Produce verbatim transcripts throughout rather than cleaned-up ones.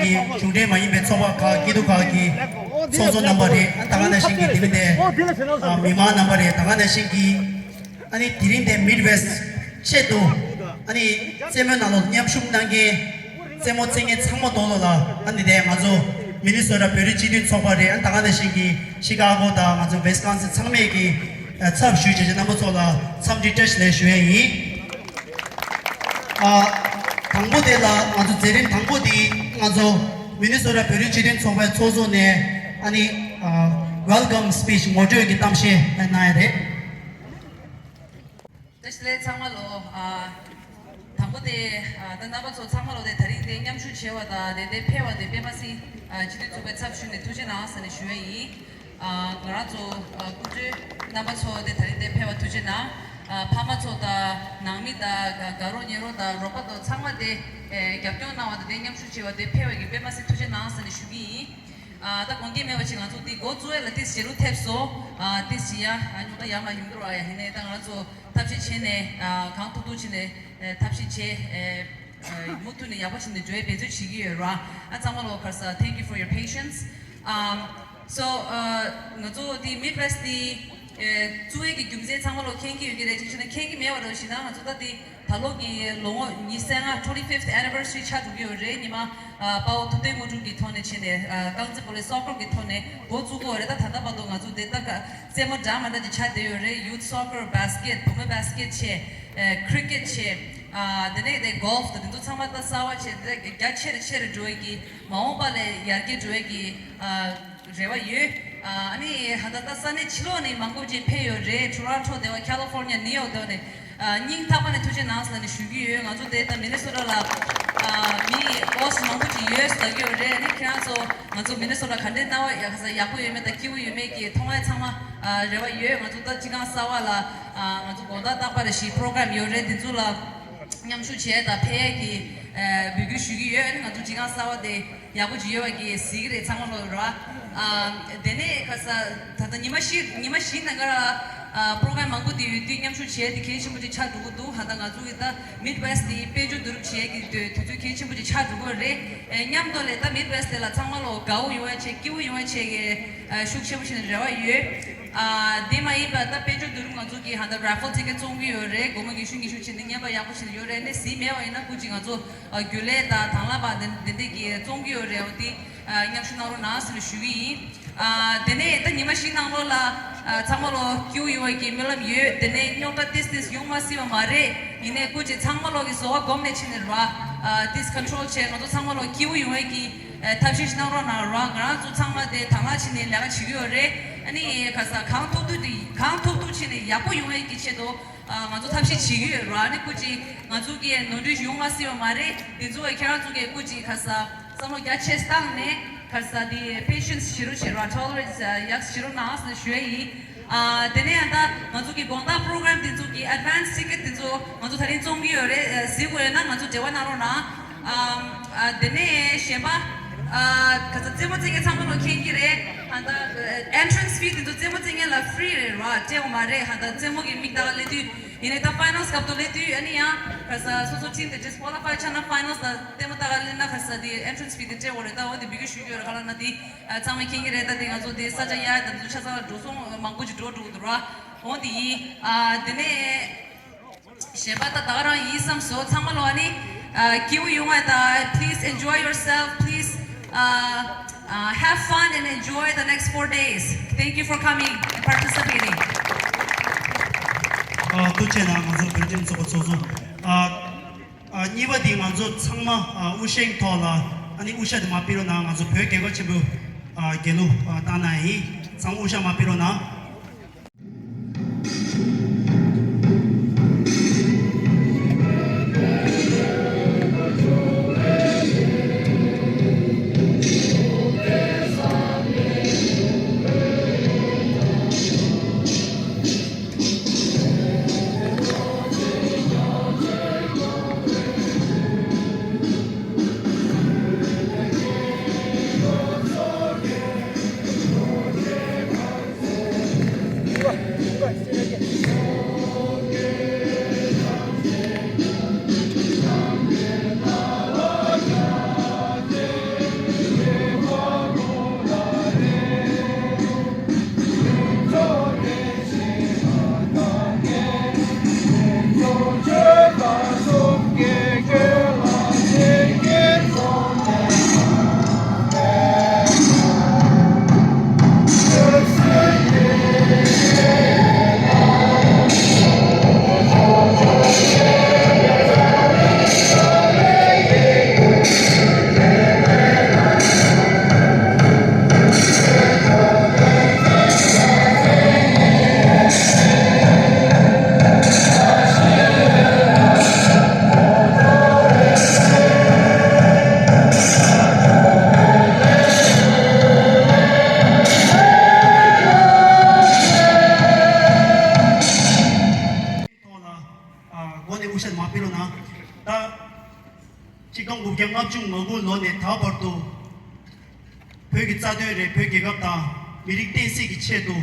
གཞུང་འབྲེལ་མ་ཡིན་པའི་ཚོགས་པ་ཁག་སྐྱིད་སྡུག་ཁག་གི་ཚོགས་གཙོ་རྣམ་པ་རེད། ཨ་ད་ག་ནང་བཞིན་གྱི་དེ་རིང་དེ་ཨ་མི་མང་རྣམ་པ་རེད། ད་ག་ནང་བཞིན་གྱི་ཨ་ནི་དེ་རིང་དེ་མིཌ་ཝེསྟ་ཆེད་དུ་ཨ་ནི་རྩེད་མོའི་ནང་ལོགས་མཉམ་ཞུགས་གནང་མཁན་རྩེད་མོ་རྩེ་མཁན་ཚང་མ་དོན་ལོ་ལ་ཨ་ནི་དེ་ང་ཚོ་མི་ནི་སོ་ཊ་བོད་རིགས་སྤྱི་མཐུན་ཚོགས་པ་རེད། ཨ་ད་ག་ནང་བཞིན་གྱི་ཤི་ཀ་གོ་དང་ང་ཚོ་ཝེ་སི་ཀོན་སིན་ཚང་མས་ཀྱི་ཚབ་ཞུས་བྱས་རྣམ་པ་ཚོ་ལ་འཚམས་འདྲི་བཀྲ་ཤིས་བདེ་ལེགས་ཞུ་ཡས་ཡིན། ཨ། དང་པོ་དེ་ལ་ང་ཚོ་མཛད་རིམ་དང་པོ་དེ་ང་ཚོ་མི་ནི་སོ་ཊ་བོད་རིགས་སྤྱི་མཐུན་ཚོགས་པའི་ཚོགས་གཙོ་ནས་ཨ་ནི་ཨ། ཝེལ་ཀམ་སི་པིཆ་ངོ་སྤྲོད་ཀྱི་གཏམ་བཤད་གནང་ཡ་རེད། བཀྲ་ཤིས་བདེ་ལེགས་ཚང་མ་ལོ། ཨ། དང་པོ་དེ་ཨ། ད་རྣམ་པ་ཚོ་ཚང་མ་ལོ་དེ་ད་རིང་དེ་མཉམ་ཞུགས་བྱས་པ་དང་དེ་དེ་ཕེབས་པ་དེ་པད་མ་སི་ཨ། སྤྱི་མཐུན་ཚོགས་པའི་ཚབ་ཞུས་ནས་ཐུགས་རྗེ་གནང་ཟེར་ནས་ཞུ་ཡ་ཡིན། ང་རང་ཚོ་སྐུ་མགྲོན་རྣམ་པ་ཚོ་དེ་ད་རིང་དེ་ཕེབས་པ་ཐུགས་རྗེ་གནང་། ཕ་མ་ཚོ་དང་ནང་མི་དང་དགའ་རོགས་ཉེ་རོགས་དང་རོགས་པ་དང་ཚང་མ་དེ་རྒྱབ་སྐྱོར་གནང་བ་དང་དེ་མཉམ་ཞུགས་བྱས་པ་དེ་ཕེབས་པ་གི་དཔེ་མ་སྲིད་ཐུགས་རྗེ་གནང་ཟེར་ནས་ཞུ་གི་ཡིན། ད་དགོངས་འགལ་མེད་པ་ཞིག་ང་ཚོ་དེ་འགོ་བཙུགས་ཡ་ལ་ཏིས་བྱེད་ལུགས་ཐེབས་སོང་། ཏིས་བྱེད་ཡ་ཉུང་ད་ཡར་མ་ཡོང་འགྲོ་ཡ་ཡིན་ནའི་ད་ང་ཚོ་ཐབས་ཤེས་བྱས་ནས་གང་ཐུབ་ཐུབ་བྱས་ནས་ཐབས་ཤེས་བྱས། མུ་མཐུད་ནས་ཡག་པོ་བྱས་ནས་འགྲོ་ཡའི་འབད་རྩོལ་བྱེད་ཀྱི་ཡོད་ར། ཨ་ཚང་མ་ལོ་ཁར་ས། Thank you for your patience. Um, so uh, ང་ཚོ་དེ་མིཌ་ཝེསྟ་དེ་བཙུགས་ཡས་ཀྱི་རྒྱུ་མཚན་ཚང་མ་ལོ་མཁྱེན་གྱི་ཡོད་ཀྱི་རེད། ཅིག་བྱས་ན་མཁྱེན་གྱི་མེད་པ་རེད་ཞེ་ན། ང་ཚོ་ད་དེ་ད་ལོ་གི་ལོ་ངོ་ཉི་ཤུ་རྩ་ལྔ་twenty fifth anniversary ཆགས་འགྲོ་གི་ཡོད་རེད། ཉི་མ་དཔའ་བོ་ཐུབ་བསྟན་དངོས་གྲུབ་ཀྱི་ཐོག་ནས་བྱས་ནས་རྐང་རྩེད་སྤོ་ལོ་སོག་ཀར་གྱི་ཐོག་ནས་འགོ་བཙུགས་ཀྱི་ཡོད་རེད། ད་ད་ལྟ་བར་དུ་ང་ཚོ་དེ་ལྟ་ཀ་རྩེད་མོ་འདྲ་མ་འདྲ་ཅིག་ཆགས་བསྡད་ཡོད་རེད། ཡུཐ་སོག་ཀར། བྷ་སི་ཀེཊ། བུ་མོའི་བྷ་སི་ཀེཊ་བྱས། ཨེ། ཁི་རི་ཀེཊ་བྱས། ཨ། དེ་ནས་དེ་གོལ་ཕ་དང་དེ་ཚོ་ཚང་མ་ད་གསར་པ་བྱས་ཏེ་རྒྱ་ཆེ་རུ་ཆེ་རུ་འགྲོ་ཡས་ཀྱི་མ་འོངས་པ་ལ་ཡར་རྒྱས་འགྲོ་ཡས་ཀྱི་ཨ། རེ་བ་ཡོད། ཨ་ནི་ད་ལྟ་ས་གནས་ཕྱི་ལོགས་ནས་མང་པོ་ཅིག་ཕེབས་ཡོད་རེད། ཊོ་རོན་ཊོ་དེ་བ། ཁ་ལི་ཧྥོར་ནི་ཡ། ནིའུ་ཡོག་དེ་བ་ནས། ཨ། སྙིང་ཐག་པ་ནས་ཐུགས་རྗེ་གནང་ཟེར་ནས་ཞུ་གི་ཡོད། ང་ཚོ་དེ་ད་མི་ནི་སོ་ཊ་ལ་ཨ། མི་ཨོ་སི་མང་པོ་ཅིག་ཡོད་ཟེར་གྱི་ཡོད་རེད། ཨ་ནི་ཁྱེད་རང་ཚོ་ང་ཚོ་མི་ནི་སོ་ཊ་ག་འདྲའི་སྣང་བ་ཡག་ས་ཡག་པོ་ཡོད་མེད་དང་སྐྱིད་པོ་ཡོད་མེད་ཀྱི་མཐོང་ཡ་ཚང་མ་ཨ། རེ་བ་ཡོད། ང་ཚོ་ད་སྤྱི་ཁང་གསར་པ་ལ་ཨ། ང་ཚོ་དགོང་དག་རྟག་པར་རེ་བཞིན་པོ་རོ་གྷ་རམ་ཡོད་རེད། དེ་ཚོ་ལ་མཉམ་ཞུགས་བྱས་དང་ཕེབས་ཀྱི་ཨ། འབོད་སྐུལ་ཞུ་གི་ཡོད། ཨ་ནི་ང་ཚོ་སྤྱི་ཁང་གསར་པ་དེ་ཡག་པོ་ཅིག་ཡོད་པ་གི་གཟིགས་ཀྱི་རེད། ཚང་མ་ལོ་ར། ཨ། དེ་ནས་ཁ་ས་ད་ལྟ་ཉི་མ་བཞི་ཉི་མ་བཞི་ནང་ཀ་ར་ཨ། པོ་རོ་གྷ་རམ་མང་པོ་དེ་ཡོད་དུས་མཉམ་ཞུགས་བྱས་དེ་གལ་ཆེན་པོ་ཅིག་ཆགས་འགྲོ་གི་འདུག་ཧ་ད་ང་ཚོ་གི་ད་མིཌ་ཝེསྟ་དེ་དཔལ་འབྱོར་བསྡུ་རུབ་བྱས་ཀྱི་དུས་དུས་ཚོད་གལ་ཆེན་པོ་ཅིག་ཆགས་འགྲོ་གི་རེད། ཨེ། མཉམ་དུ་ལས་ད་མིཌ་ཝེསྟ་དེ་ལ་ཚང་མ་ལོ་དགའ་བོ་ཡོང་བ་བྱས་སྐྱིད་པོ་ཡོང་བ་བྱས་ཀྱི་ཨ། ཤུགས་ཆེན་པོ་བྱས་ནས་རེ་བ་ཡོད། ཨ། དེ་མ་ཡིན་པ་ད་དཔལ་འབྱོར་བསྡུ་རུབ་ང་ཚོ་གི་ཧ་ད་ར་ཕལ་ཊི་ཀེཊ་བཙོང་གི་ཡོད་རེད། སྒོར་མོ་ཉི་ཤུ་ཉི་ཤུ་བྱས་ནས་རྔན་པ་ཡག་པོ་བྱས་ནས་ཡོད་རེད། ཨ་ནི་གཟིགས་མེད་པ་ཡིན་ན་སྐུ་མཁྱེན་ང་ཚོ་ཨ། རྒྱུན་ལས་དང་དང་བླངས་པ་དེ་དེ་འདྲས་ཀྱི་བཙོང་གི་ཡོད་རེད། འོ་དེ་ཨ། མཉམ་ཞུགས་གནང་རོགས་གནང་ཟེར་ནས་ཞུ་གི་ཡིན། ཨ། དེ་ནས་ད་ཉི་མ་བཞི་ནང་ལོགས་ལ་ཨ། ཚང་མ་ལོ་སྐྱིད་པོ་ཡོང་བའི་གི་སྨོན་ལམ་ཡོད། དེ་ནས་རྙོག་དྲ་ཏིས་ཏིས་ཡོང་མ་སྲིད་པ་མ་རེད། ཡིན་ནའི་སྐུ་མཁྱེན་ཚང་མ་ལོ་གི་བཟོ་བ་སྒོམ་ནས་ཕྱིན་ནས་ར་ཨ། ཏིས་ཀོན་ཊོལ་བྱས་ང་ཚོ་ཚང་མ་ལོ་སྐྱིད་པོ་ཡོང་བའི་གི་ཨ། ཐབས་ཤེས་ཤིག་གནང་རོགས་གནང་ར། ང་རང་ཚོ་ཚང་མ་དེ་དང་བླངས་ཕྱིན་ནས་ལས་ཀ་བྱེད་ཀྱི་ཡོད་རེད། ཨ་ནི་ཁ་ས་གང་ཐུབ་ཐུབ་དེ་གང་ཐུབ་ཐུབ་ཕྱིན་ནས་ཡག་པོ་ཡོང་བའི་གི་ཆེད་དུ་ཨ། ང་ཚོ་ཐབས་ཤེས་བྱེད་ཀྱི་ཡོད་ར། ཨ་ནི་སྐུ་མཁྱེན་ང་ཚོ་གི་ནོར་འཁྲུལ་ཡོང་མ་སྲིད་པ་མ་རེད། དེ་ཚོ་བས་ཁྱེད་རང་ཚོ་གི་སྐུ་མཁྱེན་ཁ་ས་བསམ་བློ་རྒྱ་ཆེ་བཏང་ནས་ཁ་ས་དེ་པེ་ཤེན་སི་བྱེད་རོགས་བྱེད་ར། ཊོ་ལེ་རེན་སི་ཡག་བྱེད་རོགས་གནང་ཟེར་ཞུ་ཡ་ཡིན། ཨ། དེ་ནས་ཡང་ད་ང་ཚོ་གི་དགོང་དག་པོ་རོ་གྷ་རམ་དེ་ཚོ་གི་ཨེ་ཌི་ཝན་སི་ཊི་ཀེ་ཊི་དེ་ཚོ་ང་ཚོ་ད་རིང་བཙོང་གི་ཡོད་རེད། གཟིགས་དགོས་ཡོད་ན་ང་ཚོ་འབྲེལ་བ་གནང་རོགས་གནང་། ཨམ། ཨ། དེ་ནས་གཞན་པ། ཨ། ག་ཚོད་རྩེད་མོ་རྩེ་མཁན་ཚང་མ་ལོ་མཁྱེན་གྱི་རེད། ཨ། ད་ཨེན་ཊི་རན་སི་ཕི་དེ་ཚོ་རྩེད་མོ་རྩེ་མཁན་ལ་ཕི་རི་རེད་ར། སྤྲད་དགོས་མ་རེད། ཨ། ད་རྩེད་མོ་གི་མིག་ལྟ་ག་སླེབས་དུས་ཡིན་ནའི་ད་ཕའི་ནལ་སི་སྐབས་དུ་སླེབས་དུས་ཨ་ནི་ཡང་ག་ས་སོ་སོ་ཊིམ་དེ་ཌིས་ཀོ་ལི་ཕའི་ཆགས་ན་ཕའི་ནལ་སི་ལ་ལྟད་མོ་ལྟ་ག་སླེབས་ན་ག་ས་དེ་ཨེན་ཊི་རན་སི་ཕི་དེ་སྤྲད་དགོས་རེད། ད་འོ་དེ་འབོད་སྐུལ་ཞུ་རྒྱུ་རེད། ག་ལ་ན་དེ། ཨ། ཚང་མས་མཁྱེན་གྱི་རེད། ད་དེ་ང་ཚོ་དེ་ས་ཆ་གཡར་དང་དེ་ཚོ་ཆ་ཚང་ལ་འགྲོ་སོང་མང་པོ་ཅིག་འགྲོ་འགྲོ་གི་འདུག་ར། འོ་དེ་ཡིན། ཨ། དེ་ནས་གཞན་པ་ད་ད་ག་རང་ཡིན་བསམ་སོང་། ཚང་མ་ལོ་ཨ་ནི་ཨ། སྐྱིད་པོ་ཡོང་བ་དང་། Please enjoy yourself. Please uh, uh, have fun and enjoy the next four days. Thank you for coming and participating. ཨ། ཐུགས་རྗེ་གནང་། ང་ཚོ་བོད་ཁྱིམ་ཚོགས་པ་ཚོགས་གཙོ། ཨ། ཨ། གཉིས་པ་དེ་ང་ཚོ་ཚང་མ་ཨ། དབུ་ཞྭའི་ཐོག་ལ་ཨ་ནི་དབུ་ཞྭ་དེ་མར་ཕུད་རོགས་གནང་། ང་ཚོ་བོད་རྒྱལ་ཁབ་ཆེན་པོའི་ཨ། རྒྱལ་གླུ་ཨ། བཏང་གནང་ཡིན། ཚང་མ་དབུ་ཞྭ་མར་ཕུད་རོགས་གནང་། ད་བར་དུ་བོད་ཀྱི་རྩ་དོན་རེད། བོད་རྒྱལ་ཁབ་དང་མི་རིགས་བསྟན་སྲིད་ཀྱི་ཆེད་དུ་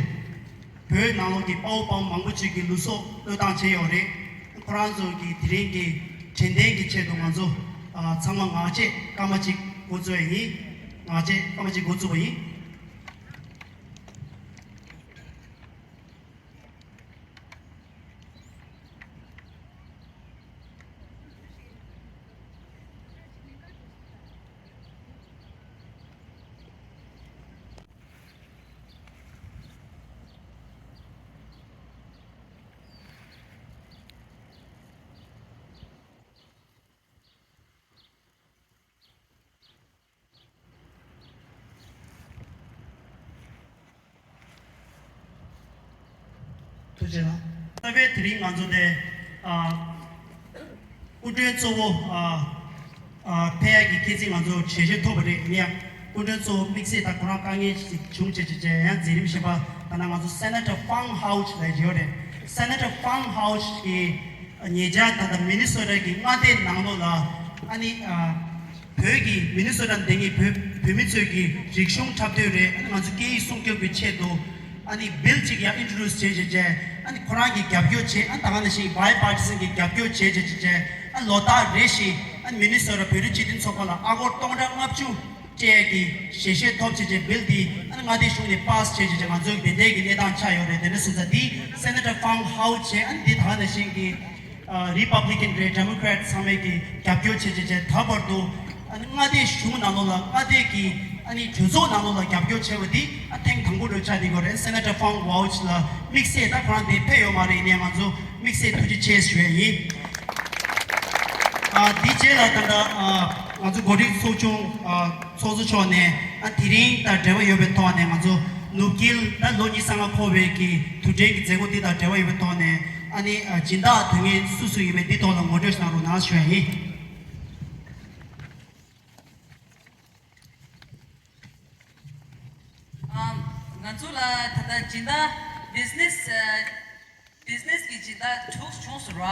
བོད་ནང་ལོགས་ཀྱི་དཔའ་བོ་དཔའ་མོ་མང་པོ་ཅིག་གིས་ལུས་སྲོག་བློས་བཏང་བྱས་ཡོད་རེད། ཁོ་རང་ཚོ་གི་དེ་རིང་གི་དྲན་རྟེན་གྱི་ཆེད་དུ་ང་ཚོ་ཨ་ཚང་མ་ངག་བཅད་སྐར་མ་གཅིག་འགོ་བཙུགས་ཡ་ཡིན། ངག་བཅད་སྐར་མ་གཅིག་འགོ་བཙུགས་པ་ཡིན། ཐུགས་རྗེ་གནང་། ད་བས་དེ་རིང་ང་ཚོ་དེ་ཨ་སྐུ་མགྲོན་གཙོ་བོ་ཨ་ཨ་ཕེབས་ཡག་གི་ཁྱེད་ཚོས་ང་ཚོ་ཞལ་བཞེས་ཐོབ་པ་རེད། ཡིན་ཡང་སྐུ་མགྲོན་གཙོ་བོ་དམིགས་བསལ་ད་ཁོ་རང་དཀའ་ངལ་ཞིག་བྱུང་བྱས་བྱས་བྱས་ཡང་མཛད་རིམ་གཞན་པ་ད་ནང་ང་ཚོ་སེ་ནེ་ཊར་ཧྥང་ཧའོ་ཆི་ལབ་ཡོད་རེད། སེ་ནེ་ཊར་ཧྥང་ཧའོ་ཆི་གིས་ཉེ་ཆར་ད་ལྟ་མི་ནི་སོ་ཊ་གི་མངའ་སྡེ་ནང་ལོགས་ལ་ཨ་ནི་ཨ་བོད་ཀྱི་མི་ནི་སོ་ཊ་འདི་ཉིད་བོད་བོད་མི་ཚོས་ཀྱི་རིག་གཞུང་འཁྲབ་སྟོན་རེད། ཨ་ནི་ང་ཚོ་སྐད་ཡིག་སྲུང་སྐྱོབ་ཀྱི་ཆེད་དུ་ཨ་ནི་བིལ་གཅིག་ཡང་ཨིན་ཊྲོ་ཌིའུ་སི་བྱས་བྱས་བྱས་ཨ་ནི་ཁོ་རང་གིས་རྒྱབ་སྐྱོར་བྱས། ཨ་ད་ག་ནང་བཞིན་བྷའི་པར་ཊི་སན་གྱིས་རྒྱབ་སྐྱོར་བྱས་བྱས་བྱས་བྱས་ཨ་ལོ་ལྟར་རེ་བཞིན་ཨ་ནི་མི་ནི་སོ་ཊ་བོད་རིགས་སྤྱི་མཐུན་ཚོགས་པ་ལ་ཨ་སྒོར་སྟོང་ཕྲག་ལྔ་བཅུ་སྤྲད་ཀྱི་ཞལ་བཞེས་ཐོབ་བྱས་བྱས་བིལ་འདི་ཨ་ནི་མངའ་སྡེ་གཞུང་ནས་པཱ་སི་བྱས་བྱས་བྱས་ང་ཚོའི་དེ་འདྲའི་གི་གནས་སྟངས་ཆགས་ཡོད་རེད། དེ་འདྲ་སོང་ཙང་འདི་སེ་ནེ་ཊར་ཧྥང་ཧའོ་ཆི་ཨ་ནི་འདི་ད་ག་ནང་བཞིན་གྱི་ཨ་རི་པབ་ལི་ཀན་རེད། ཌེ་མོ་ཀེ་རེ་ཊི་ཚང་མས་ཀྱི་རྒྱབ་སྐྱོར་བྱས་བྱས་བྱས་ད་བར་དུ་ཨ་ནི་མངའ་སྡེ་གཞུང་ནང་ལོགས་ལ་མངའ་སྡེ་གི་ཨ་ནི་གྲོས་ཚོགས་ནང་ལོགས་ལ་རྒྱབ་སྐྱོར་བྱས་པ་འདི་ཨ་ཐེངས་དང་པོ་རེད་ཆགས་བསྡད་ཡོད་རེད། སེ་ནེ་ཊར་ཧྥང་ཧའོ་ཆི་ལ་དམིགས་བསལ་ད་ཁོ་རང་འདིར་ཕེབས་ཡོད་མ་རེད། ཡིན་ནའི་ང་ཚོ་དམིགས་བསལ་ཐུགས་རྗེ་ཆེ་ཞུ་ཡ་ཡིན། ཨ་དེའི་རྗེས་ལ་ད་ལྟ་ཨ་ང་ཚོ་འགོ་ཁྲིད་ཚོགས་ཆུང་ཨ་ཚོགས་གཙོ་མཆོག་ནས་ཨ་དེ་རིང་དང་འབྲེལ་བ་ཡོད་པའི་ཐོག་ནས་ང་ཚོ་ནུབ་དཀྱིལ་ད་ལོ་ཉི་ཤུ་རྩ་ལྔ་འཁོར་བའི་གི་དུས་དྲན་གྱི་མཛད་སྒོ་འདི་དང་འབྲེལ་བ་ཡོད་པའི་ཐོག་ནས་ཨ་ནི་ཨ་སྦྱིན་བདག་དོན་གཉེར་སུ་སུ་ཡོད་པའི་འདི་ཐོག་ལ་ངོ་སྤྲོད་གནང་རོགས་གནང་ཞུ་ཡ་ཡིན། ཨ་ང་ཚོ་ལ་ད་ལྟ་སྦྱིན་བདག་བི་ཛི་ནེ་སི་ཨ་བི་ཛི་ནེ་སི་གི་སྦྱིན་བདག་དྲུག་བྱུང་སོང་ར།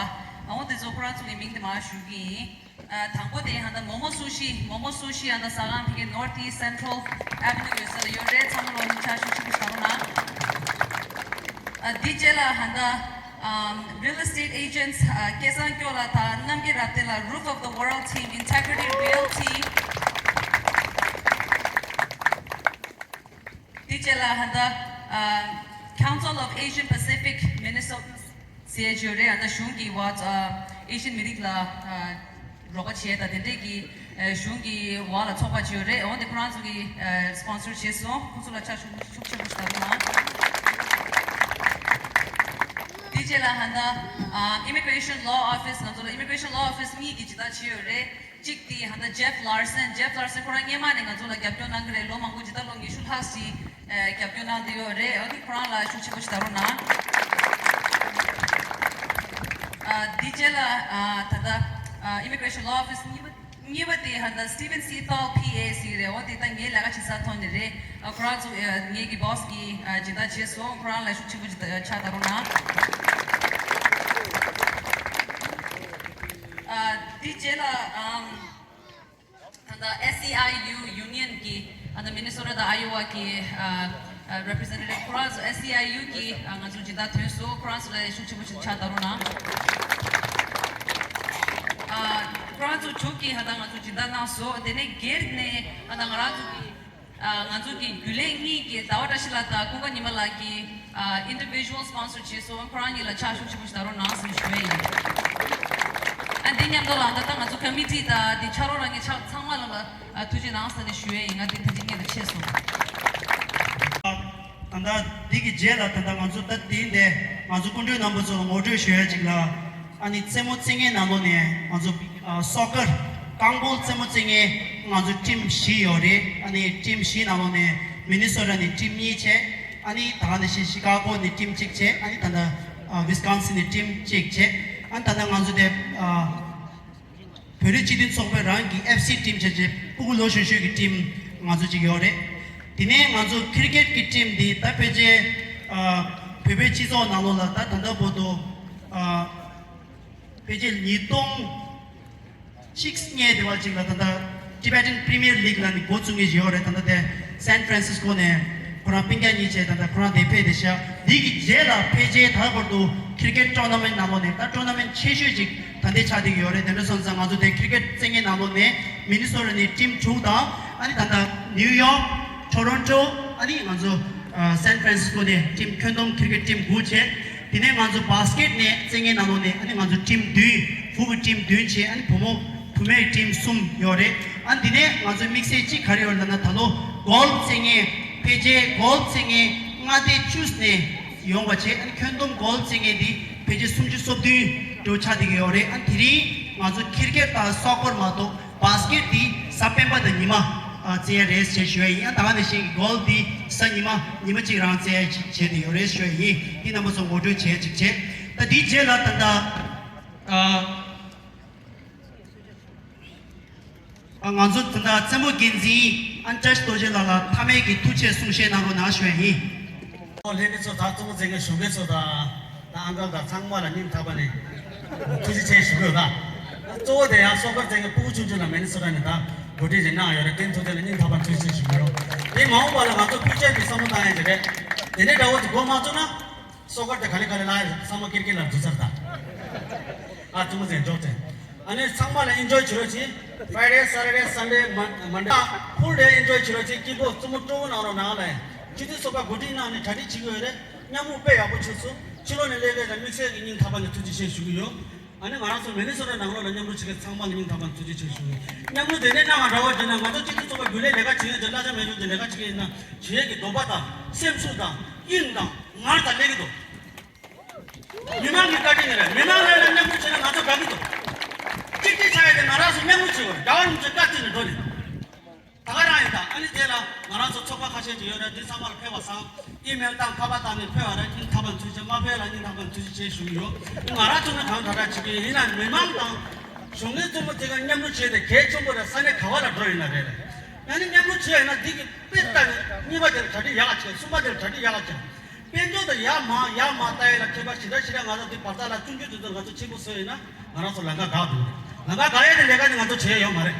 ཨ་འོ་དེ་ཚོ་ཁོ་རང་ཚོ་གི་མིང་དེ་མར་ཞུ་གི་ཡིན། ཨ་དང་པོ་དེ་ཧ་ད་མོ་མོ་སུ་ཤི། མོ་མོ་སུ་ཤི་ཧ་ད་ས་གང་ཕི་གི་North East Central Avenue ཡོད་ས་ལ་ཡོད་རེད། ཚང་མ་ལོ་ནི་ཆ་ཤུ་ཤུ་ཤུ་ཤུ་ན། ཨ་དེ་རྗེས་ལ་ཧ་ད་ཨམ་Real Estate Agents ཨ་སྐལ་བཟང་སྐྱོ་ལགས་དང་རྣམ་རྒྱལ་རབ་བརྟན་ལགས། Roof of the World Team, Integrity Realty། དེ་རྗེས་ལ་ཧ་ད་ཨ་Council of Asian Pacific Minnesotans ཟེར་ཡོད་རེད། ཨ་ད་གཞུང་གི་བ་ཨ་ཨེ་ཤི་ཡན་མི་རིགས་ལ་ཨ་རོགས་པ་བྱས་དང་དེ་འདྲས་ཀྱི་ཨ་གཞུང་གི་བ་ལ་ཚོགས་པ་བྱས་ཡོད་རེད། འོ་དེ་ཁོ་རང་ཚོ་གི་ཨ་སི་པོན་སར་བྱས་སོང་། ཁོ་ཚོ་ལ་ཕྱག་ཤུགས་ཤུགས་ཆེན་པོ་ཞིག་དང་དུ་ན། དེ་རྗེས་ལ་ཧ་ད་ཨ་Immigration Law Office ང་ཚོ་ལ་Immigration Law Office གཉིས་ཀྱི་ཇི་ལྟར་བྱས་ཡོད་རེད། གཅིག་དེ་ཧ་ད་Jeff Larson། Jeff Larson ཁོ་རང་སྔོན་མ་ནས་ང་ཚོ་ལ་རྒྱབ་སྐྱོར་གནང་གི་རེད། ལོ་མང་པོ་ཇི་ལྟར་ལོ་ཉི་ཤུ་ལྷག་ཞིག་ཨ་རྒྱབ་སྐྱོར་གནང་བསྡད་ཡོད་རེད། འོ་དེ་ཁོ་རང་ལ་ཤུགས་ཆེན་པོ་ཞིག་ད་རུང་གནང་། ཨ་དེ་རྗེས་ལ་ཨ་ད་ད་ཨ་Immigration Law Office གཉིས་པ་གཉིས་པ་དེ་ཧ་ད་Stephen C. Thal P A ཟེར་གི་རེད། འོ་དེ་ད་ངའི་ལས་ཀ་བྱེད་ས་ཐོག་ནས་རེད། ཨ་ཁོ་རང་ཚོ་ཨ་ངེད་ཀྱི་བྷོ་སི་གིས་ཨ་སྦྱིན་བདག་བྱས་སོང་། ཁོ་རང་ལ་ཤུགས་ཆེན་པོ་ཞིག་ད་ཕྱག་ད་རུང་གནང་། ཨ་དེ་རྗེས་ལ་ཨམ། ད་ལྟ་S E I U Union གི་ཨ་ད་Minnesota དང་Iowa གི་ཨ་ཨ་representative ཁོ་རང་ཚོ་S E I U གི་ཨ་ང་ཚོ་སྦྱིན་བདག་ཐོན་སོང་། ཁོ་རང་ཚོ་ལ་ཤུགས་ཆེན་པོ་ཞིག་ཕྱག་ད་རུང་གནང་། ཨ་ཁོ་རང་ཚོ་དྲུག་གིས་ཧ་ད་ང་ཚོ་སྦྱིན་བདག་གནང་སོང་། དེ་ནས་སྒེར་ནས་ཨ་ད་ང་རང་ཚོ་གི་ཨ་ང་ཚོ་གི་རྒྱུན་ལས་གཉིས་ཀྱི་ཟླ་བ་བཀྲ་ཤིས་ལགས་དང་ཀུན་དགའ་ཉི་མ་ལགས་ཀྱིས་ཨ་individual sponsor བྱས་སོང་། ཁོ་རང་གཉིས་ལ་ཕྱག་ཤུགས་ཆེན་པོ་ཞིག་ད་རུང་གནང་ཟེར་ཞུ་ཡ་ཡིན། ཨ་འདི་མཉམ་དུ་ལ་ད་ལྟ་ང་ཚོ་committee དང་འདི་ཕྱག་རོགས་རང་གི་ཕྱག་ཚང་མ་ལ་ལ་ཨ་ཐུགས་རྗེ་གནང་ཟེར་ནས་ཞུ་ཡ་ཡིན། ང་འདི་ཐུགས་རྗེ་ཆེ་སོང་། ད་ལྟ་འདི་གི་རྗེས་ལ་ད་ལྟ་ང་ཚོ་ད་དེ་འདི་ང་ཚོ་སྐུ་མགྲོན་རྣམ་པ་ཚོ་ལ་ངོ་སྤྲོད་ཞུ་ཡ་ཅིག་ལ། ཨ་ནི་རྩེད་མོ་རྩེ་མཁན་ནང་ལོགས་ནས་ང་ཚོ་ཨ་སོ་ཀར་རྐང་སྤོལ་རྩེད་མོ་རྩེ་མཁན་ང་ཚོ་ཊིམ་བཞི་ཡོད་རེད། ཨ་ནི་ཊིམ་བཞི་ནང་ལོགས་ནས་མི་ནི་སོ་ཊ་ནས་ཊིམ་གཉིས་བྱས། ཨ་ནི་ད་ག་ནང་བཞིན་ཤི་ཀ་གོ་ནས་ཊིམ་གཅིག་བྱས། ཨ་ནི་ད་ལྟ་ཨ་ཝི་སི་ཀོན་སིན་ནས་ཊིམ་གཅིག་བྱས། ཨ་ནི་ད་ལྟ་ང་ཚོ་དེ་ཨ་བོད་རིགས་སྤྱི་མཐུན་ཚོགས་པའི་རང་གི་ཨེཕ་སི་ཊིམ་བྱས་བྱས་ཕྲུ་གུ་ལོ་གཞོན་ཤོས་ཀྱི་ཊིམ་ང་ཚོ་གཅིག་ཡོད་རེད། དེ་ནས་ང་ཚོ་ཁིར་ཀེཊ་ཀྱི་ཊིམ་འདི་ད་ཕལ་ཆེར་ཨ་བོད་པའི་སྤྱི་ཚོགས་ནང་ལོགས་ལ་ད་ད་ལྟ་བར་དུ་ཨ་ཕལ་ཆེར་ཉིས་སྟོང་གཅིག་སྔོན་དེ་བ་ཅིག་ལ་ད་ལྟ་ Tibetan Premier League ལ་ནི་འགོ་བཙུགས་མཁན་ཞིག་ཡོད་རེད། ད་ལྟ་དེ་San Francisco ནས་ཁོ་རང་སྤུན་ཀྱག་གཉིས་བྱས་ད་ལྟ་ཁོ་རང་དེ་ཕེབས་བསྡད་ཤག་འདི་གི་རྗེས་ལ་ཕལ་ཆེར་ད་བར་དུ་cricket tournament ནང་ལོགས་ནས་ད་tournament ཆེ་ཤོས་ཅིག་ད་ལྟའི་ཆགས་བསྡད་ཀྱི་ཡོད་རེད། དེ་འདྲ་སོང་ཙང་ང་ཚོ་དེ་cricket རྩེད་མཁན་ནང་ལོགས་ནས་Minnesota ནས་team དྲུག་དང་། ཨ་ནི་ད་ལྟ་New York, Toronto, ཨ་ནི་ང་ཚོ་San Francisco ནས་team ཁྱོན་བསྡོམས་cricket team དགུ་བྱས། དེ་ནས་ང་ཚོ་basket ནས་རྩེད་མཁན་ནང་ལོགས་ནས་ཨ་ནི་ང་ཚོ་team བདུན། ཕྲུ་གུ་team བདུན་བྱས། ཨ་ནི་བུ་མོ་བུད་མེད་team གསུམ་ཡོད་རེད། ཨ་ནི་དེ་ནས་ང་ཚོ་དམིགས་བསལ་གཅིག་ག་རེ་ཡོད་ལབ་ན། ད་ལོ་golf རྩེད་མཁན་ཕལ་ཆེར་golf རྩེད་མཁན་མངའ་སྡེ་བཅུ་ནས་ཡོང་བ་བྱས། ཨ་ནི་ཁྱོན་བསྡོམས་golf རྩེད་མཁན་འདི་ཕལ་ཆེར་སུམ་ཅུ་སོ་བདུན་འགྲོ་ཆགས་བསྡད་ཀྱི་ཡོད་རེད། ཨ་ནི་དེ་རིང་ང་ཚོ་cricket དང་soccer མ་གཏོགས་basket འདི་གཟའ་སྤེན་པ་དང་ཉི་མ་ཨ་རྩེ་ཡ་རེད་ཞེས་ཞུ་ཡ་ཡིན། ཨ་ད་ག་ནང་བཞིན་གྱི་golf འདི་གཟའ་ཉི་མ་ཉི་མ་གཅིག་རང་རྩེ་ཡ་ཅིག་བྱས་ཏེ་ཡོད་རེད་ཞུ་ཡ་ཡིན། འདི་རྣམ་པ་ཚོ་ངོ་སྤྲོད་བྱས་ཅིག་བྱས། ད་འདིའི་རྗེས་ལ་ད་ལྟ་ཨ་ཨ་ང་ཚོ་ད་ལྟ་རྩེད་མོ་འགན་འཛིན་ཨན་ཏྲེས་རྡོ་རྗེ་ལགས་ལ་མཐའ་མའི་གི་ཐུགས་ཆེ་གསུང་བཤད་གནང་རོགས་གནང་ཞུ་ཡ་ཡིན། ལྷན་རྒྱས་ཚོ་དང་རྩེད་མོ་རྩེ་མཁན་གཞོན་སྐྱེས་ཚོ་དང་། ད་ཨང་ཀལ་དང་ཚང་མ་ལ་སྙིང་ཐག་པ་ནས་ཐུགས་རྗེ་ཆེ་ཞུ་གི་ཡོད། ད་གཙོ་བོ་དེ་ཡང་སོ་ཀར་རྩེད་མཁན་སྤུ་གུ་ཆུང་ཆུང་ལ་མི་ནི་སོ་ཊ་ནས་ད་གོ་སྒྲིག་ཅིག་གནང་ཡོད་རེད། དེ་ཐུགས་རྗེ་ལ་སྙིང་ཐག་པ་ནས་ཐུགས་རྗེ་ཆེ་ཞུ་གི་ཡོད། དེ་མ་འོངས་པ་ལ་ང་ཚོ་ཕུའུ་ཅར་གྱི་བསམ་བློ་བཏང་ཡ་ཅིག་རེད། དེ་འདྲའི་འདྲ་བོ་ཅིག་འགོ་མ་བཙུགས་ན་སོ་ཀར་དེ་ག་ལེ་ག་ལེ་ལ་བསམ་བློ་ཀིར་ཀིར་ལ་འཛུལ་ཚར་ད། ཨ་ཐུགས་རྗེ་ཆེ་འཇོག་ཅིག་ཨ་ནི་ཚང་མ་ལ་ཨེན་ཇོའི་བྱེད་རོགས་གྱིས། Friday, Saturday, Sunday, Mon- Monday full day ཨེན་ཇོའི་བྱེད་རོགས་གྱིས། སྐྱིད་པོ་རྩེད་མོ་སྤྲོ་བོ་གནང་རོགས་གནང་ལ། སྤྱི་འཐུས་ཚོགས་པ་གོ་སྒྲིག་གནང་ནས་གྲ་སྒྲིག་བྱེད་ཀྱི་ཡོད་རེད། མཉམ་རུབ་དཔེ་ཡག་པོ་བྱུང་སོང་། ཕྱི་ལོགས་ནས་སླེབས་མཁན་ལ་དམིགས་བསལ་གྱི་སྙིང་ཐག་པ་ནས་ཐུགས་རྗེ་ཆེ་ཞུ་གི་ཡོད། ཨ་ནི་ང་རང་ཚོ་མི་ནི་སོ་ཊ་ནང་ལོགས་ལ་མཉམ་རུབ་བྱེད་མཁན་ཚང་མ་ལ་སྙིང་ཐག་པ་ནས་ཐུགས་རྗེ་ཆེ་ཞུ་གི་ཡོད། མཉམ་རུབ་དེ་འདྲའི་གནང་བ་འདྲ་བོ་བྱས་ན་ང་ཚོ་སྤྱི་འཐུས་ཚོགས་པ་རྒྱུན་ལས་ལས་ཀ་བྱེད་ཡོད་ཀྱི་གླ་ཆ་མེད་ཡོད་ཀྱི་ལས་ཀ་བྱེད་ཀྱི་ཡིན་ན་བྱེད་ཡས་ཀྱི་འདོད་པ་དང་སེམས་ཤུགས་དང་དབྱིངས་དང་ངར་དང་སླེབས་ཀྱི་འདུག་མི་མང་གི་བཀའ་དྲིན་རེད། མི་མང་ལ་ལ་མཉམ་རུབ་བྱས་ན་ང་ཚོ་དགའ་གི་འདུག་གཅིག་སྒྲིལ་ཆགས་ཡ་དེ་ང་རང་ཚོ་མཉམ་རུབ་བྱེད་དགོས་རེད། རྒྱལ་བ་རིན་པོ་ཆེ་བཀའ་བརྩི་ནས་འགྲོ་ནས། ད་ག་རང་ཡིན་ད། ཨ་ནི་དེ་ལ་ང་རང་ཚོ་ཚོགས་པ་ཁ་ཤས་ཅིག་ཡོད་རེད། འདི་ཚང་མ་ལ་ཕེབས་པ་བཟང་། ཨི་མེལ་བཏང་། ཁ་པར་བཏང་ནས་ཕེབས་པ་རེད། སྙིང་ཐག་པ་ནས་ཐུགས་རྗེ་ཆེ། མ་ཕེབས་ལ་སྙིང་ཐག་པ་ནས་ཐུགས་རྗེ་ཆེ་ཞུ་གི་ཡོད། ང་རང་ཚོ་ནི་གང་དྲག་དྲག་བྱེད་ཀྱི་ཡིན་ན་མི་མང་དང་གཞོན་སྐྱེས་རྩེད་མོ་རྩེ་མཁན་མཉམ་རུབ་བྱས་ཏེ་གལ་ཆེན་པོ་རེད། ས་གནས་ག་བ་ལ་འགྲོ་ཡིན་ན་རེད་རེད། ཨ་ནི་མཉམ་རུབ་བྱས་ཡིན་ན་འདི་གི་དཔེ་ལྟ་ནས་གཉིས་པ་དེ་ལ་གྲ་སྒྲིག་ཡག་ག་བྱེད། གསུམ་པ་དེ་ལ་གྲ་སྒྲིག་ཡག་ག་བྱེད། དཔལ་འབྱོར་དང་ཡར་མར་ཡར་མར་ལྟ་ཡས་ལ་ཁྱད་པར་ཞེ་དྲག་ཞེ་དྲག་ང་ཚོ་འདི་བར་ཐག་ལ་ཆུང་ཆུང་དེ་ཚོ་ང་ཚོ་ཆེན་པོ་བཟོས་ཡིན་ན་ང་རང་ཚོ་ལམ་ཁ་འགག་འགྲོ་གི་རེད། ལམ་ཁ་འགག་ཡས་དེ་ལས་ཀ་ནི་ང་ཚོ་བྱས་ཡོད་མ་རེད།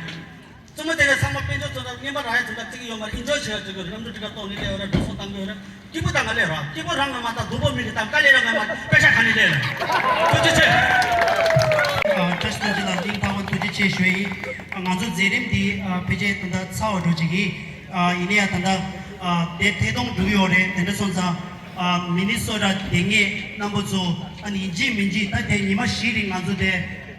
རྩེད་མོ་རྩེ་མཁན་ཚང་མ་དཔལ་འབྱོར་ཚོ་དང་རྔན་པ་རག་ཡས་ཚོ་དང་རྩེ་གི་ཡོད་མ་རེད། ཨེན་ཇོའི་བྱེད་ཡས་ཚོ་གི་རེད། གནམ་གྲུ་ཊི་ཀེ་ཊི་གཏོང་ནི་སླེབས་ཡོད་རེད། འགྲོ་སོང་བཏང་གི་ཡོད་རེད། སྐྱིད་པོ་དང་ང་སླེབས་རོགས། སྐྱིད་པོ་རང་ང་མ་བཏང་། སྡུག་པོ་མི་གི་བཏང་། དཀའ་ལས་རང་ང་མ། པེ་ཤ་ག་ནས་སླེབས་ལ། ཐུགས་རྗེ་ཆེ། ཨ་བཀྲ་ཤིས་རྡོ་རྗེ་ལགས་སྙིང་ཐག་པ་ཐུགས་རྗེ་ཆེ་ཞུ་ཡ་ཡིན། ང་ཚོ་མཛད་རིམ་འདི་ཨ་ཕལ་ཆེར་ད་ལྟ་ཚར་བ་འགྲོ་བྱེད་ཀྱི། ཨ་ཡིན་ན་ཡང་ད་ལྟ་ཨ་དེ་ཐད་གཏོང་འགྲོ་གི་ཡོད་རེད། དེ་འདྲ་སོང་ཙང་ཨ་མི་ནི་སོ་ཊ་དེ་སྔའི་རྣམ་པ་ཚོ་ཨ་ནི་ཡིན་གཅིག་མིན་གཅིག་ད་དེ་ཉི་མ་བཞི་རིང་ང་ཚོ་དེ་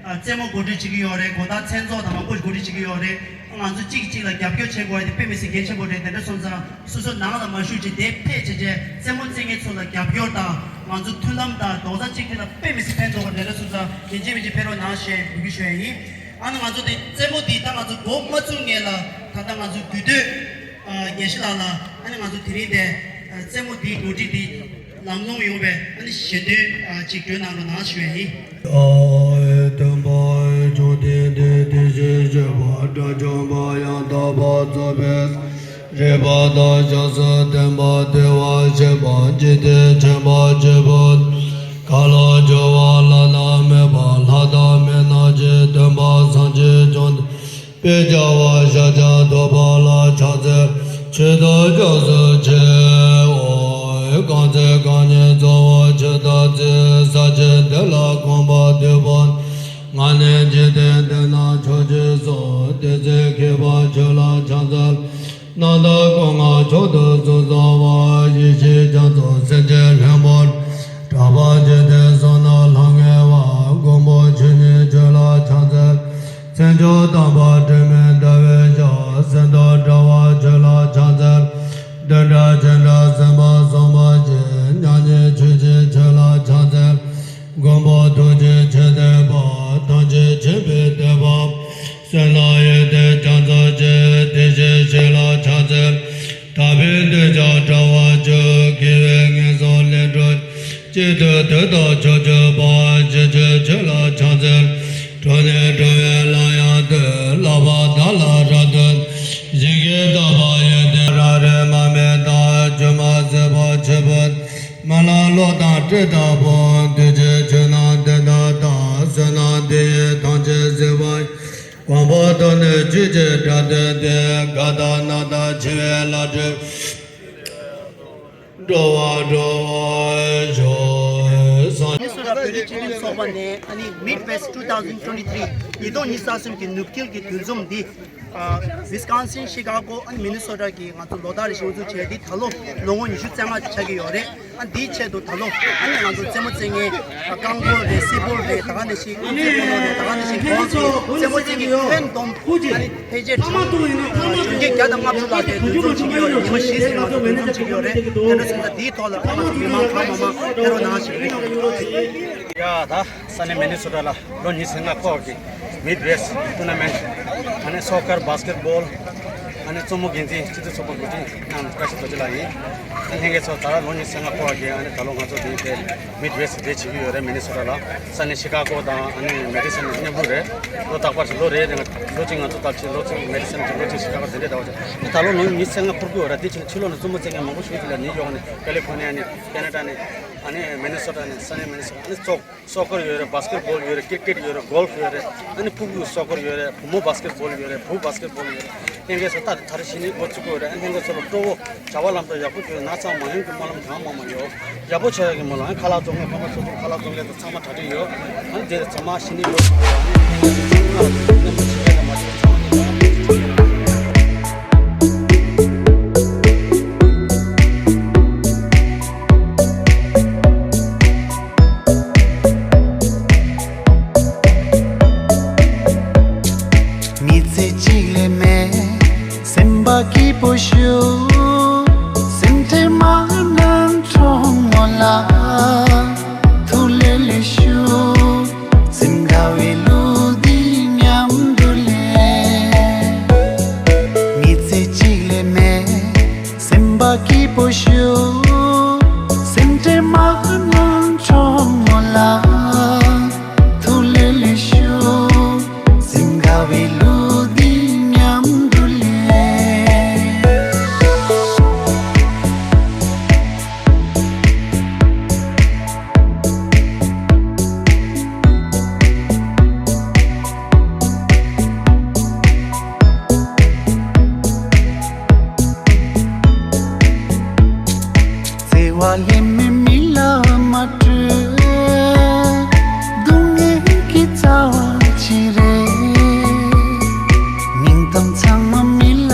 ཨ་རྩེད་མོ་གོ་སྒྲིག་བྱེད་ཀྱི་ཡོད་རེད། དགོང་དག་མཚན་ཚོགས་དང་མང་པོ་གོ་སྒྲིག་བྱེད་ཀྱི་ཡོད་རེད། ང་ཚོ་གཅིག་གིས་གཅིག་ལ་རྒྱབ་སྐྱོར་བྱེད་དགོས་ཡ་དེ་དཔེ་མི་སྲིད་གལ་ཆེན་པོ་རེད། དེ་འདྲ་སོང་ཙང་སོ་སོ་ནང་ལ་མ་བཞུགས་ཅིག་དེ་ཕེབས་བྱས་བྱས་རྩེད་མོ་རྩེ་མཁན་ཚོ་ལ་རྒྱབ་སྐྱོར་དང་ང་ཚོ་མཐུན་ལམ་དང་རྡོག་རྩ་གཅིག་སྒྲིལ་ལ་དཔེ་མི་སྲིད་ཕན་ཐོགས་པ་རེད། དེ་འདྲ་སོང་ཙང་ཡིན་གཅིག་མིན་གཅིག་ཕེབས་རོགས་གནང་ཞེས་འབོད་སྐུལ་ཞུ་ཡ་ཡིན། ཨ་ནི་ང་ཚོ་དེ་རྩེད་མོ་འདི་ད་ང་ཚོ་འགོ་མ་བཙུགས་སྔོན་ལ་ད་ལྟ་ང་ཚོ་དགུ་སྟོད་ཨ་དགེ་བཤེས་ལགས་ལ་ཨ་ནི་ང་ཚོ་དེ་རིང་དེ་ཨ་རྩེད་མོ་འདིའི་གོ་སྒྲིག་འདི་ལམ་ལྷོང་ཡོང་བའི་ཨ་ནི་ཞལ་འདོན་ཨ་ཅིག་སྒྲོན་གནང་རོགས་གནང་ཞུ་ཡ་ཡིན། ཨ་ཨེ་སྟོན་པ་ཨེ་བྱུང་སྟེ་འདི་དེ་བཞིན་གཤེགས་པ་དགྲ་བཅོམ་པ་ཡང་དག་པར་རྫོགས་པའི་རིག་པ་དང་ཞབས་སུ་ལྡན་པ་བདེ་བར་གཤེགས་པ་འཇིག་རྟེན་མཁྱེན་པ་ཆེན་པོ་གང་ལ་སྦྱོར་བ་བླ་ན་མེད་པ་ལྷ་དང་མི་རྣམས་ཀྱི་སྟོན་པ་སངས་རྒྱས་བཅོམ་ལྡན་དཔལ་རྒྱལ་བ་ཤཱཀྱ་ཐུབ་པ་ལ་ཕྱག་འཚལ་མཆོད་དོ་སྐྱབས་སུ་མཆི། ཨོ། གང་ཚེ་རྐང་གཉིས་གཙོ་བོ་ཆེ་ཐབས་ཚེ་ས་ཆེན་འདི་ལ་གོམ་པ་བདུན་པོ། ང་ནི་འཇིག་རྟེན་འདི་ན་མཆོག་ཅེས་སོ། དེ་ཚེ་མཁས་པ་ཁྱོད་ལ་ཕྱག་འཚལ། རྣམ་དག་སྐུ་མངའ་མཆོག་ཏུ་གསུངས་གསོལ་བ། ཡེ་ཤེས་རྒྱ་མཚོ་སེམས་ཅན་ལྷུན་པོར། གྲགས་པ་འཇིག་རྟེན་གསུམ་ན་ལྷང་ངེ་བ། མགོན་པོ་ཆོས་ཉིད་ཁྱོད་ལ་ཕྱག་འཚལ། མཚན་མཆོག་དམ་པ་དྲི་མེད་ཟླ་བའི་ཞབས། སེམས་རྟོག་དྲ་བ་ཁྱོད་ལ་ཕྱག་འཚལ། བདུན་ཕྲག་བྱེ་བྲག་སེམས་དཔའ་གསུམ་པོ་ཆེ། མྱ་ངན་ཆོས་ཀྱི་ཆོས་ལ་ཕྱག་འཚལ། མགོན་པོ་ཐུགས་རྗེ་ཆེ་སྟེ་བ། ཐམས་ཅད་མཁྱེན་པའི་སྟོན་པ། བསོད་ནམས་ཡོན་ཏན་རྒྱ་མཚོ་ཆེ། དེ་བཞིན་གཤེགས་ལ་ཕྱག་འཚལ། དག་པའི་འདོད་ཆགས་བྲལ་བར་གྱུར། དགེ་བའི་ངན་སོང་ལས་སྒྲོལ། གཅིག་ཏུ་བསྡུ་དང་མཆོག་གྱུར་པ། ཞིང་བཅུ་ཆོས་ལ་ཕྱག་འཚལ། གྲོལ་ནས་གྲོལ་བའི་ལམ་ཡང་སྟོན། བསླབ་པ་དག་ལ་རབ་ཏུ། ཞིང་གི་རྟོགས་པ་ཡོན་ཏན་རབ་རིབ་མ་སྨིན་དང་། སྒྱུ་མ་ཟད་པ་ཆོས་པོ། རྨི་ལམ་གློག་དང་སྤྲིན་ལྟ་བུ། འདུས་བྱས་ཆོས་རྣམས་དེ་ལྟར་བལྟ། བསོད་ནམས་དེ་ཡིས་ཐམས་ཅད་གཟིགས་པ་ཡི། གོམ་པ་བདུན་ནས་ ཀྱི་སྒྲ་དོན་ཏེ། ག་ད་ན་ད་འཆི་བའི་ལྷ་སྒྲུབ། འགྲོ་བ་སྒྲོལ་བར་ཤོག། སངས། མི་སུ་ར་བོད་རིགས་སྤྱི་མཐུན་ཚོགས་པ་ནས་ཨ་ནི་Midwest two thousand twenty-three ཉིས་སྟོང་ཉི་ཤུ་རྩ་གསུམ་གྱི་ནུབ་འཁེལ་གྱི་འདུ་འཛོམས་འདི། ཨ། Wisconsin Chicago ཨ་ནི་Minnesota གི་ང་ཚོ་ལོ་ལྟར་རེ་བཞིན་དབུ་འཛུགས་བྱས་ཏེ། ད་ལོ་ལོ་ངོ་ཉི་ཤུ་རྩ་ལྔ་ཆགས་ཀྱི་ཡོད་རེད། ཨ། འདིའི་ཆེད་དུ་ད་ལོ་ཨ་ནི་ང་ཚོ་རྩེད་མོ་རྩེ་མཁན་རྐང་སྤོལ་རེད། སེ་སྤོལ་རེད། ད་ག་ནང་བཞིན་ཨ་ནི་རྩེད་སྤོལ་རེད། ད་ག་ནང་བཞིན་གོལ་ཕ་རྩེད་མོ་རྩེ་མཁན་གྱི་ཁྱོན་བསྡོམས་ཨ་ནི་ཕལ་ཆེར་གྲངས་གྲོང་ཁྱེར་བརྒྱ་དང་ལྔ་བཅུ་ལྷག་གིས་འདུ་འཛོམས་བྱེད་ཀྱི་ཡོད་རེད། ཉི་མ་བཞི་ཙམ་ང་ཚོ་འདུ་འཛོམས་བྱེད་ཀྱི་ཡོད་རེད། དེ་འདྲ་སོང་ཙང་འདིའི་ཐོག་ལ་ཁོང་ཚོ་མི་མང་གང་མང་མང་ཕེབས་རོགས་གནང་ཞུ་གི་ཡོད། ཡ་ད། ས་གནས་མི་ནི་སོ་ཊ་ལ་ལོ་ཉི་ཤུ་རྩ་ལྔ་འཁོར་བའི་Midwest tournament ཨ་ནི་སོ་ཀར་བྷ་སི་ཀེ་ཊི་བྷོལ་ཨ་ནི་གཙོ་མོ་འགན་འཛིན་སྤྱི་འཐུས་ཚོགས་པ་འགོ་ཁྲིད་གནང་བཀྲ་ཤིས་རྡོ་རྗེ་ལགས་ཡིན། ཨ་ནི་ལྷན་རྒྱས་ཚོ་ད་ར་ལོ་ཉི་ཤུ་རྩ་ལྔ་འཁོར་བ་གི་ཨ་ནི་ད་ལོ་ང་ཚོ་འདི་དེ་Midwest དེ་བྱེད་ཀྱི་ཡོད་རེད། མི་ནི་སོ་ཊ་ལ་ས་གནས་ཤི་ཀ་གོ་དང་ཨ་ནི་མེ་ཌི་སན་ནས་མཉམ་རུབ་རེད། ལོ་རྟག་པར་ཞིག་ལོ་རེ་རེ་ལོ་གཅིག་ང་ཚོ་ལྟ་ཕྱི་ལོ་གཅིག་མེ་ཌི་སན་ནས་ལོ་གཅིག་ཤི་ཀ་གོ་དེ་འདྲས་འདྲ་བ་ཅིག་ད་ལོ་ལོ་ཉི་ཤུ་རྩ་ལྔ་འཁོར་གྱི་ཡོད་རེད། དེ་ཕྱིན་ཕྱི་ལོགས་ནས་རྩེད་མོ་རྩེ་མཁན་མང་པོ་ཞིག་ཅིག་ལ་ནིའུ་ཡོག་ནས་ཀ་ལི་ཧྥོར་ནི་ཡ་ནས་ཁེ་ན་ཌ་ནས་ཨ་ནི་མི་ནི་སོ་ཊ་ནས་ས་གནས་མི་ནི་སོ་ཊ་ཨ་ནི་ཙོག་སོ་ཀར་ཡོད་རེད། བྷ་སི་ཀེ་ཊི་བྷོལ་ཡོད་རེད། ཀིར་ཀེཊ་ཡོད་རེད། གོལ་ཕ་ཡོད་རེད། ཨ་ནི་ཕྲུ་གུ་སོ་ཀར་ཡོད་རེད། བུ་མོ་བྷ་སི་ཀེཊི་བྷོལ་ཡོད་རེད། བུ་བྷ་སི་ཀེཊི་བྷོལ་ཡོད་རེད། ལྷན་རྒྱས་ཚོ་ད་ད་རེས་གཞི་ནས་འགོ་བཙུགས་དགོས་རེད། ལྷན་རྒྱས་ཚོ་ལ་སྤྲོ་བོ་བྱ་བ་ལམ་འགྲོ་ཡག་པོ་བྱུང་ན་ཚང་མ་ཡོང་གི་སྨོན་ལམ་གང་མང་མང་ཡོད། ཡག་པོ་བྱ་ཡག་གི་སྨོན་ལམ། ཁ་ལག་བཙོང་མཁན་ཕ་མ་ཚོ་ཚོ་ཁ་ལག་བཙོང་མཁན་ཚོ་ཚང་མ་གྲ་སྒྲིག་ཡོད། ཨ་ནི་དེ་ཚང་མ་གཞི་ནས་འགོ་བཙུགས་དགོས། ཨ་ནི་ལྷན་རྒྱས་ཚོ་ཚང་མ་ལ་མཉམ་དུ་བྱེད་མཁན་དང་མ་བྱེད་མཁན་ཚང་མ་ལ། མི་ཚེ་གཅིག་ལས་མེད། སེམས་པ་སྐྱིད་པོ་ཞུ། སེམས་ཁྲལ་མ་གནང་གྲོགས་མོ་ལ། ཐུགས་ལས་ལས་ཞུ། སེམས་དགའ་བའི་ལུས་འདི་མཉམ་དུ་ལས། མི་ཚེ་གཅིག་ལས་མེད། སེམས་པ་སྐྱིད་པོ་ཞུ། སེམས་ཁྲལ་མ་གནང་གྲོགས་མོ་ལ། ཐུགས་ལས་ལས་ཞུ། སེམས་དགའ་བའི་ལུས་འདི་མཉམ་དུ་ལས། བརྩེ་བ་ལྷད་མེད་མི་ལ་མ་སྤྲོད། སྡུག་བསྔལ་གྱི་རྩ་བ་ཅི་རེད། སྙིང་གཏམ་ཚང་མ་མི་ལ་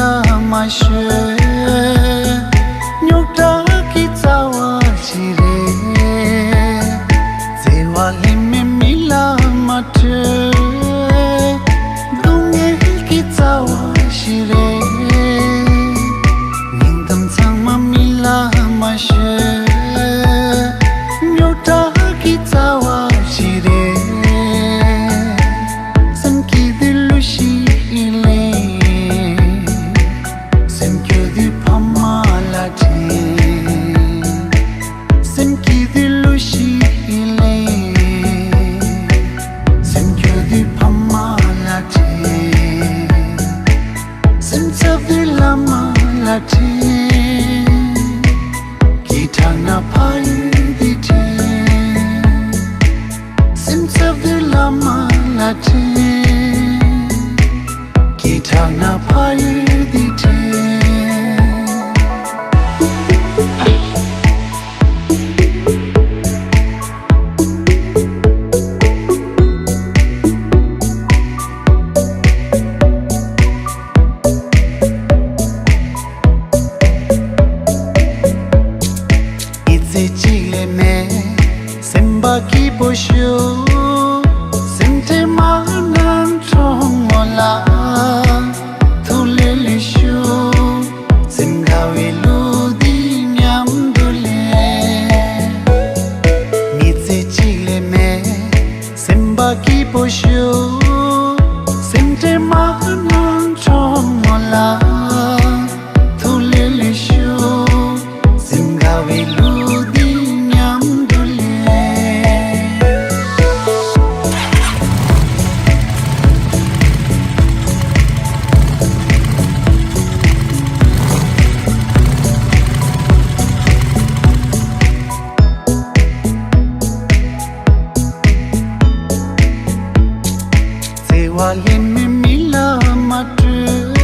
མ་ཤོད། རྙོག་དྲ་གི་རྩ་བ་ཅི་རེད། བརྩེ་བ་ལྷད་མེད་མི་ལ་མ་སྤྲོད། སྡུག་བསྔལ་གྱི་རྩ་བ་ཞིག་རེད། སྙིང་གཏམ་ཚང་མ་མི་ལ་མ་ཤོད། རྙོག་དྲ་གི་རྩ་བ་ཞིག་རེད། སེམས་སྐྱིད་དུས་གླུ་ཞིག་ལེན། སེམས་སྐྱོ་དུས་ཕ་མ་ལ་དྲན། སེམས་སྐྱིད་དུས་གླུ་ཞིག་ལེན། སེམས་སྐྱོ་དུས་ཕ་མ་ལ་དྲན། སེམས་འཚབ་དུས་བླ་མ་ལ་དྲན། སྐད་གྲགས་ན་ཕ་ཡུལ་འདི་དྲན། སེམས་འཚབ་དུས་བླ་མ་ལ་དྲན། སྐད་གྲགས་ན་ཕ་ཡུལ་འདི་དྲན། མི་ཚེ་གཅིག་ལས་མེད། སེམས་པ་སྐྱིད་པོ་ཞུ། སེམས་ཁྲལ་མ་གནང་གྲོགས་མོ་ལ། ཐུགས་ལས་ལས་ཞུ། སེམས་དགའ་བའི་ལུས་འདི་མཉམ་དུ་ལས། མི་ཚེ་གཅིག་ལས་མེད། སེམས་པ་སྐྱིད་པོ་ཞུ། སེམས་ཁྲལ་མ་གནང་གྲོགས་མོ་ལ། ཐུགས་ལས་ལས་ཞུ། སེམས་དགའ་བའི་ལུས་འདི་མཉམ་དུ་ལས། བརྩེ་བ་ལྷད་མེད་མི་ལ་ མ་བྲོས།